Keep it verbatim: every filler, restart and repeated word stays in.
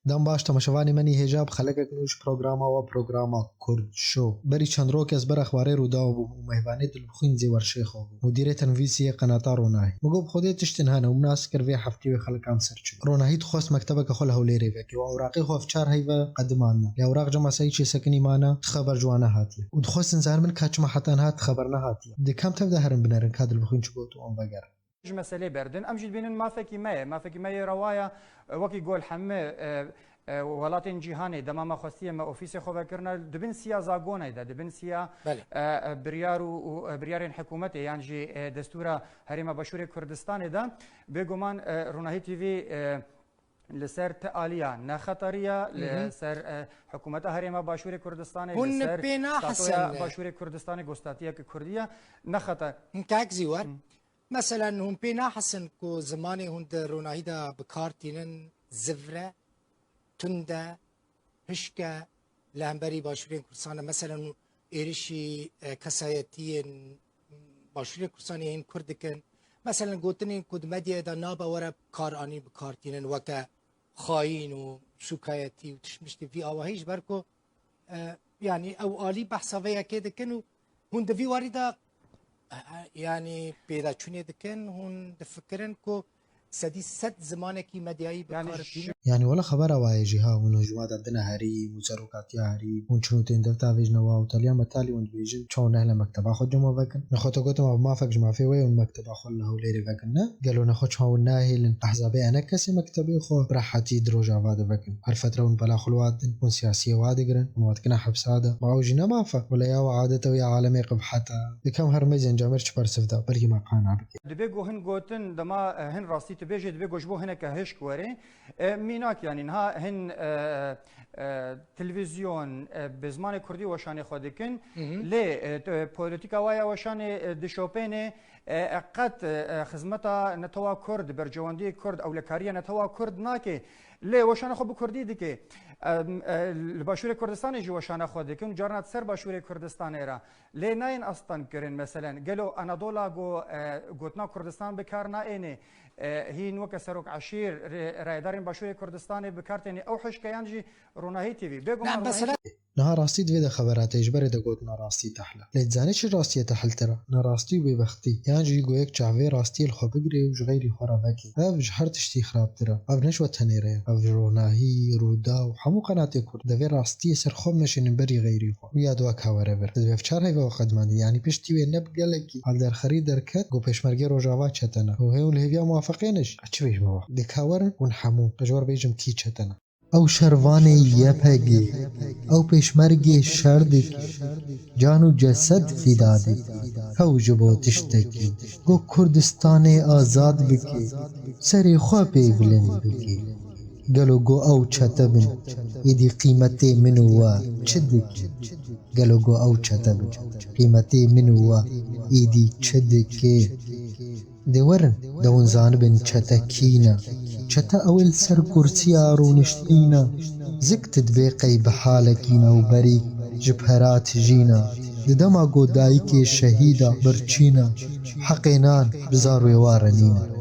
Dem baş, temaşevanê me nî hêja bi xelekek nû ji programa we, programa Kurd Show. Berî çend rokê ez ber exbarê Rûdaw bûm û mêvanê Dilbixwîn Zêwer Şêxo bû, mudîrê tenvîsiyê qenata Ronahî. Min got, bi Xwedê tiştin hene û min nas kir vê heftê wê xelekan ser çi. Ronahî dixwest mektebeke xwe li Hewlêrê veke û ewraqê xwe bi çar heyve qediman na. Lê ewraq cem asayî çêsekinî mana, ti xeber ji wan nehatiye. Û dixwestin zanin bin ka çima heta niha ti xeber nehatiye. Di kam tev de herin binerin ka Dilbixwîn çi got û em vegerin. Ji meselê berdin. Em jî dibînin mafekî me ye. Mafekî me yê rewa ye. E, wekî gol hemî, e, e, welatên cîhanê dema me xwestiye me ofîsê xwe vekirine, di bin siya zagonê de, di bin siya, Belê. e, e, biryar û, û, e, biryarên hikûmetê yan jî, e, destûra Herêma Başûrê Kurdistanê de, bêguman, e, Ronahî T V, e, li ser ti aliya nexetariya, li Hı hı. ser, e, hikûmeta Herêma Başûrê Kurdistanê, Hûn li ser pê nahesin, statoya e, Başûrê Kurdistanê, ku statiyeke Kurdî ye, nexetar-, Hinkek zî wer. Hı. Meselen, hûn pê nahesin ku zimanê hûn di ronahî de bi kar tînin zivre, tund e, hişk e li hemberî Başûrên Kurdistanê? Meselen, hûn êrişî, e, kesayetiyên Başûrê Kurdistanê hîn Kurd dikin. Meselen, gotinên ku di medyayê de nabe were bi kar anîn, bi kar tînin weke xayîn û sûkayetî û tiştmiştî vî awahî, ji ber ku e, yanî ew alî behsa vê yekê dikin û hûn di vî warî de, e, e, yanî pêdaçûnê dikin, hûn difikirin ku sedî sed zimanekî medyayî bi Yanî kar ji tînin? Yanî wela xebera wa ye jî ha, hûn hijma de dine herî, hûn serokatiya herî, hûn çin û tên dev tavêjine wa û taliya me talî hûn dibêjin, çawa nehêle mekteba xwe cem we vekin. Min xwe te gotin, ma bi mafek ji mafê we ye hûn mekteba xwe li Hewlêrê vekin, ne? Gelo nexwe çawa hûn nahêlin ehzabê ene kesê mektebê xwe bi rehetî di Rojava de vekin? Her fetre hûn bela xwe li wa din, hûn siyasiyê wa digirin, hûn wa dikine hepsa de. Ma ew jî ne maf e? Wele ya we adet e û ya alemê qibhet e. Dikem her mêzên camêr çi bersiv da, belkî me qane bike. Dibê ku hin gotin, dema, e, hin rastî tu bêjê, dibê ku ji bo hineke hişk were. E, mînak, yanî niha hin, e, e, televîzyon, e, bi zimanê kurdî weşanê xwe dikin. Hı hı. Lê, e, t-, polîtîka wa ya weşanê, e, dişopêne, e, e, qet, e, e, xizmeta netewa kurd, berjewendiyê kurd, ewlekariya netewa kurd nake. Lê weşana xwe bi kurdî dike. Em, e, li Başûrê Kurdistanê jî weşana xwe dikin û carna di ser Başûrê Kurdistanê re. Lê nayên astengkirin, meselen, gelo Anadola ku, e, gotina Kurdistan bi kar naêne, e, hîn weke serok eşîr, rê-, rayedarên Başûrê Kurdistanê bi kar têne? Ew hişke yan jî Ronahî T V? Bêguman Na, Ronahî mesele T V. Niha rastî divê de xebera te ji berê de gotina rastî tehle. Lê dizanî çi rastiyê te hiltira? Nerastî û bêbextî. Yan jî go yek çav vê rastiyê li xwe bigirê û ji xeyrî xwe re vekê. Ev ji her tiştî xirabtir e. Ev ne ji we tenê re ye. Ev ji Ronahî, Rûdaw, hemû qenatê Kurd. Divê rastiyê ser xwe bimeşînin berî xeyrî xwe. Û ya di we ka were vir. Divê ev çar heyva we qedimandî. Yanî piştî wê ne bi gelekî alderxerî derket, go pêşmergê Rojava çete ne. Û hê hûn li hêviya muwafeqê ne jî. Ez çi bêjim we? Di ka werin hûn hemû. Ez ji we re bêjim kî çete ne. Ew şervanê Y P G, ew pêşmergê şer dike, can û cesed fîda dike. Ew ji bo tiştekî, go Kurdistanê azad bike, serê xwe pê bilind bike. Gelo go ew çete bin, êdî qîmetê min û we çi dike? Gelo go ew çete bin, qîmetê min û we êdî çi dike? Dê werin, de hûn zanibin çete kî ne. Çete ew ê li ser kursiya rûniştî ne. Zik tu dibê qey bi halekî ne û berî ji pera tijî ne. Di dema ku dayikê şehîda birçî ne, heqê nan bi zar wê wa re nîne.